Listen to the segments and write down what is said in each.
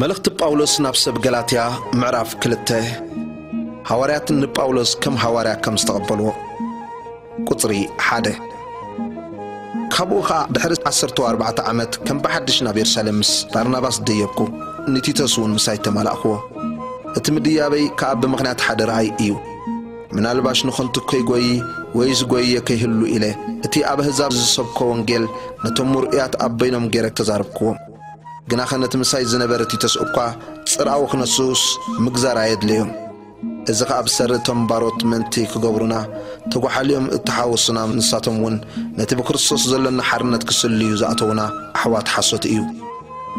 መልእኽቲ ጳውሎስ ናብ ሰብ ገላትያ፣ ምዕራፍ ክልተ። ሃዋርያት ንጳውሎስ ከም ሃዋርያ ከም ዝተቐበልዎ። ቁጽሪ ሓደ። ካብኡ ኸኣ ድሕሪ ዓሰርተ ኣርባዕተ ዓመት ከም ብሓድሽ ናብ የሩሳሌም ምስ ባርናባስ ደየብኩ፣ ንቲቶስ እውን ምሳይ ተማላእክዎ። እቲ ምድያበይ ከኣ ብምኽንያት ሓደ ረኣይ እዩ። ምናልባሽ ንኸንቱ ከይጎዪ ወይስ ጎይየ ከይህሉ ኢለ፣ እቲ ኣብ ኣህዛብ ዝሰብኮ ወንጌል ነቶም ምርኡያት ኣብ በይኖም ገይረ ተዛረብክዎም። ግናኸ ነቲ ምሳይ ዝነበረ ቲቶስ እኳ ጽርኣዊ ክነስኡስ ምግዛር ኣየድለዮም። እዚ ኸኣ ብሰሪ እቶም ባሮት ምእንቲ ክገብሩና ተጓሓልዮም እተሓወሱና፣ ንሳቶም እውን ነቲ ብክርስቶስ ዘሎና ሓርነት ክስልዩ ዝኣተዉና ኣሕዋት ሓሶት እዩ።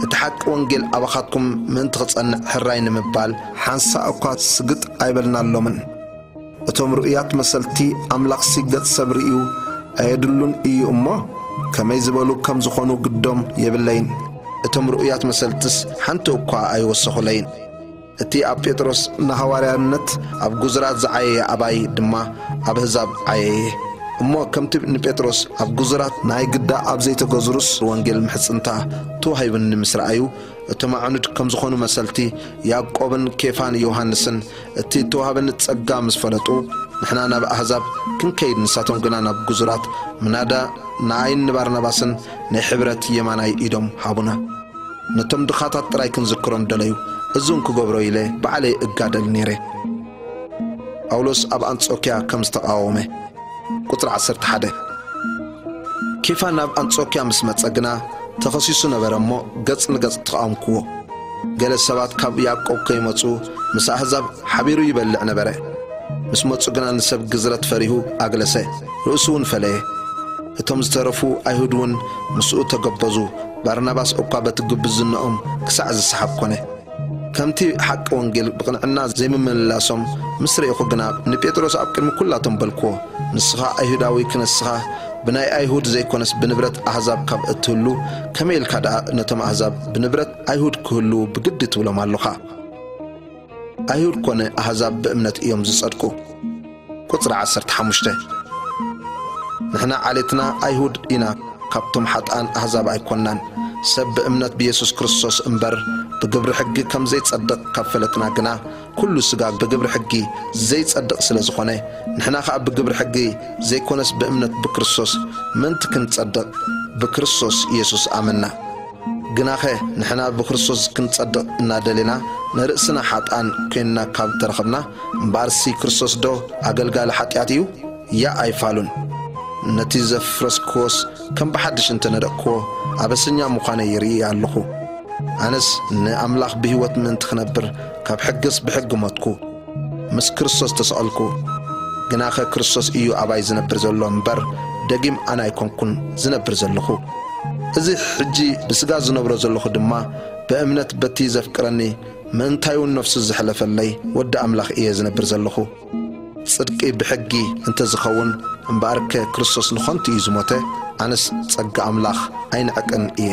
እቲ ሓቂ ወንጌል ኣባኻትኩም ምእንቲ ክጸንዕ ሕራይ ንምባል ሓንሳእ እኳ ስግጥ ኣይበልናሎምን። እቶም ርኡያት መሰልቲ ኣምላኽሲ ገጽ ሰብ ርእዩ ኣየድሉን እዩ እሞ፣ ከመይ ዝበሉ ከም ዝኾኑ ግዶም የብለይን። እቶም ርኡያት መሰልትስ ሓንቲ እኳ ኣይወሰኹለይን። እቲ ኣብ ጴጥሮስ ንሃዋርያነት ኣብ ግዙራት ዝዓየየ ኣባይ ድማ ኣብ ኣህዛብ ዓየየ። እሞ ከምቲ ንጴጥሮስ ኣብ ግዙራት ናይ ግዳ ኣብ ዘይተገዝሩስ ወንጌል ምሕጽንታ ተዋሂቡኒ ምስ ረኣዩ፣ እቶም ኣዕኑድ ከም ዝኾኑ መሰልቲ ያዕቆብን ኬፋን ዮሃንስን እቲ እተዋህበኒ ጸጋ ምስ ፈለጡ፣ ንሕና ናብ ኣህዛብ ክንከይድ ንሳቶም ግና ናብ ግዙራት፣ ምናዳ ንኣይን ንባርናባስን ናይ ሕብረት የማናይ ኢዶም ሃቡና። ነቶም ድኻታት ጥራይ ክንዝክሮም ደለዩ፣ እዝውን ክገብሮ ኢለ ባዕለይ እጋደል ነይረ። ጳውሎስ ኣብ ኣንጾክያ ከም ዝተቓወመ። ቁጽሪ ዓሰርተ ሓደ። ኬፋ ናብ ኣንጾክያ ምስ መጸ ግና ተኸሲሱ ነበረ እሞ ገጽ ንገጽ ተቓወምክዎ። ገለ ሰባት ካብ ያዕቆብ ከይመጹ ምስ ኣህዛብ ሓቢሩ ይበልዕ ነበረ። ምስ መጹ ግና ንሰብ ግዝረት ፈሪሁ ኣግለሰ፣ ርእሱ እውን ፈለየ። እቶም ዝተረፉ ኣይሁድ እውን ምስኡ ተገበዙ። ባርናባስ እኳ በቲ ግብዝነኦም ክሳዕ ዝሰሓብ ኮነ። ከምቲ ሓቂ ወንጌል ብቕንዕና ዘይምምልላሶም ምስ ርኤኹ ግና ንጴጥሮስ ኣብ ቅድሚ ኩላቶም በልክዎ፣ ንስኻ ኣይሁዳዊ ክነስኻ ብናይ ኣይሁድ ዘይኮነስ ብንብረት ኣህዛብ ካብ እትህሉ፣ ከመይ ኢልካ ደኣ ነቶም ኣህዛብ ብንብረት ኣይሁድ ክህሉ ብግዲ ትብሎም ኣሎኻ? ኣይሁድ ኮነ ኣህዛብ ብእምነት እዮም ዝጸድቁ። ቁጽሪ ዓሰርተ ሓሙሽተ። ንሕና ዓሌትና ኣይሁድ ኢና፣ ካብቶም ሓጥኣን ኣህዛብ ኣይኮንናን። ሰብ ብእምነት ብየሱስ ክርስቶስ እምበር ብግብሪ ሕጊ ከም ዘይጸድቕ ካብ ፈለጥና ግና፣ ኩሉ ስጋ ብግብሪ ሕጊ ዘይጸድቕ ስለ ዝኾነ፣ ንሕና ኸኣ ብግብሪ ሕጊ ዘይኮነስ ብእምነት ብክርስቶስ ምእንቲ ክንጸድቕ ብክርስቶስ የሱስ ኣመንና። ግናኸ ንሕና ብክርስቶስ ክንጸድቕ እናደሌና ንርእስና ሓጥኣን ኮይንና ካብ ተረኸብና፣ እምበኣርሲ ክርስቶስዶ ኣገልጋሊ ሓጢኣት እዩ? ያእ ኣይፋሉን። ነቲ ዘፍረስክዎስ ከም ብሓድሽ እንተ ነደቕክዎ፣ ኣበሰኛ ምዃነይ ይርኢ ኣለኹ። ኣነስ ንኣምላኽ ብህይወት ምእንቲ ክነብር ካብ ሕግስ ብሕጊ ሞትኩ። ምስ ክርስቶስ ተሰቐልኩ። ግናኸ ክርስቶስ እዩ ኣባይ ዝነብር ዘሎ እምበር፣ ደጊም ኣነ ኣይኮንኩን ዝነብር ዘለኹ። እዚ ሕጂ ብስጋ ዝነብሮ ዘለኹ ድማ ብእምነት በቲ ዘፍቅረኒ ምእንታይውን ነፍሱ ዝሕለፈለይ ወዲ ኣምላኽ እየ ዝነብር ዘለኹ። ጽድቂ ብሕጊ እንተ ዝኸውን እምበኣርከ ክርስቶስ ንኸንቱ እዩ ዝሞተ፣ ኣነስ ጸጋ ኣምላኽ ኣይንዕቅን እየ።